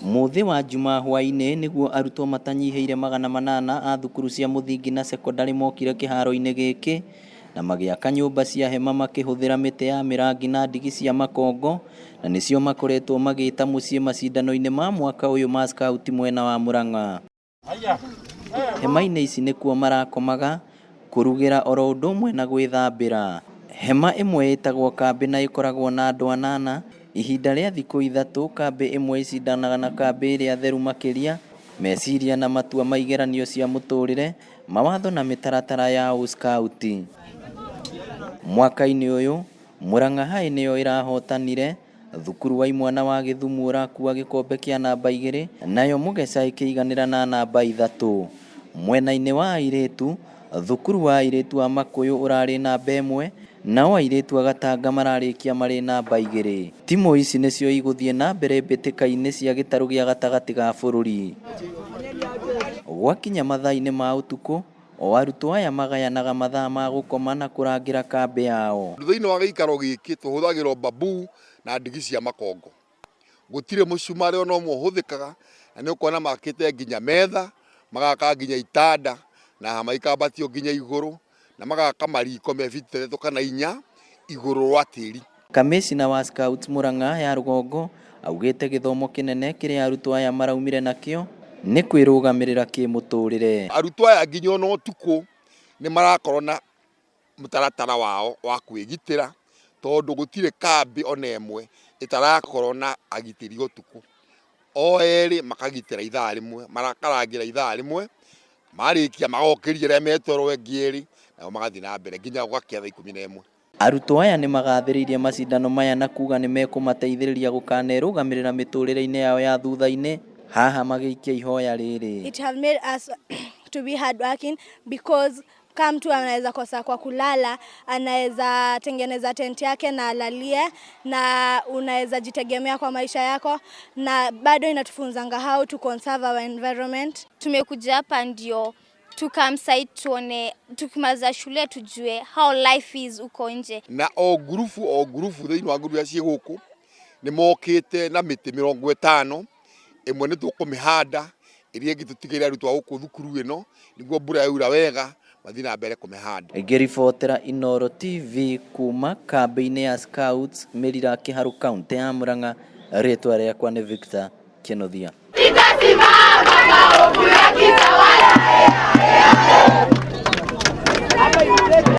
Mũthĩ wa Jumaa hwaĩ-inĩ nĩguo arutwo matanyihĩire 800 a thukuru cia mũthingi na cekondarĩ mokire kĩharo-inĩ gĩkĩ na magĩaka nyũmba cia hema makĩhũthĩra mĩtĩ ya mĩrangi na ndigi cia makongo na nĩcio makoretwo magĩta mũciĩ macindano-inĩ ma mwaka ũyũ ma Scout mwena wa Murang'a. Hema-inĩ ici nĩkuo marakomaga, kũrugĩra oro ũndũ ũmwe na gwĩthambĩra. Hema ĩmwe ĩtagwo kambĩ na ĩkoragwo na andũ anana. Ihinda rĩa thikũ 3, kambĩ ĩmwe ĩcindanaga na kambĩ ĩrĩa theru makĩria, meciria na matua ma igeranio cia mũtũrĩre, mawatho na mĩtaratara ya ũskauti. Mwaka-inĩ ũyũ, Murang'a High nĩyo ĩrahotanire. Thukuru wa imwana wa Gĩthumu ũrakua gĩkombe kĩa namba 2, nayo Mũgeca ĩkĩiganĩra na namba 3. Mwena-inĩ wa airĩtu, thukuru wa airĩtu a Makũyũ ũrarĩ namba 1, nao airĩtu a Gatanga mararĩkia marĩ namba 2. Timũ ici nĩcio igũthiĩ na mbere mbĩtĩka-inĩ cia gĩtarũ gĩa gatagatĩ ga bũrũri. Gwakinya mathaa-inĩ ma ũtukũ, O arutwo aya magayanaga mathaa ma gũkoma na kũrangĩra kambĩ yao. Thĩinĩ wa gĩikaro gĩkĩ tũhũthagĩra o bamboo na ndigi cia makongo. Gũtirĩ mũcumarĩ ona ũmwe ũhũthĩkaga na nĩ ũkuona makĩte nginya metha, magaka nginya itanda na hama ikambatio nginya igũrũ na magaka mariko me biti 3 kana 4 igũrũ rwa tĩri. Kamĩcina wa Scouts Murang'a ya rũgongo augĩte gĩthomo kĩnene kĩrĩa arutwo aya maraumire nakĩo nĩ kwĩrũgamĩrĩra kĩmũtũrĩre. Arutwo aya nginya ona ũtukũ nĩ marakorwo na mũtaratara wao wa kwĩgitĩra tondũ gũtirĩ kambĩ ona ĩmwe ĩtarakorwo na agitĩri ũtukũ. O erĩ makagitĩra ithaa rĩmwe, marakarangĩra ithaa rĩmwe, marĩkia magokĩria arĩa metoro ĩngĩ erĩ, nao magathiĩ na mbere nginya gũgakĩa thaa 11. Arutwo aya nĩ magathĩrĩirie macindano maya na kuga nĩ mekũmateithĩrĩria gũkanerũgamĩrĩra mĩtũrĩre-inĩ yao ya thutha-inĩ, haha magĩikia ihoya rĩrĩ. It have made us to be hardworking because kama mtu anaweza kosa kwa kulala, anaweza tengeneza tent yake na alalie, na unaweza jitegemea kwa maisha yako, na bado inatufunzanga how to conserve our environment. Tumekuja hapa ndio tukamsite tuone, tukimaliza shule tujue how life is uko nje. Na o ngurubu o ngurubu thĩinĩ wa ngurubu iria ciĩ gũkũ nĩ mokĩte na mĩtĩ 50, ĩmwe nĩ tũkũmĩhanda, ĩrĩa ĩngĩ tũtigĩre arutwo a gũkũ thukuru ĩno nĩguo mbura yaura wega mathiĩ na mbere kũmĩhanda. Ngĩribotera Inooro TV kuma kambĩ-inĩ ya Scouts Mĩrira Kĩharũ kaũntĩ ya Murang'a, rĩtwa rĩakwa nĩ Victor Kĩnuthia. Tutasimama maovu yakitawala.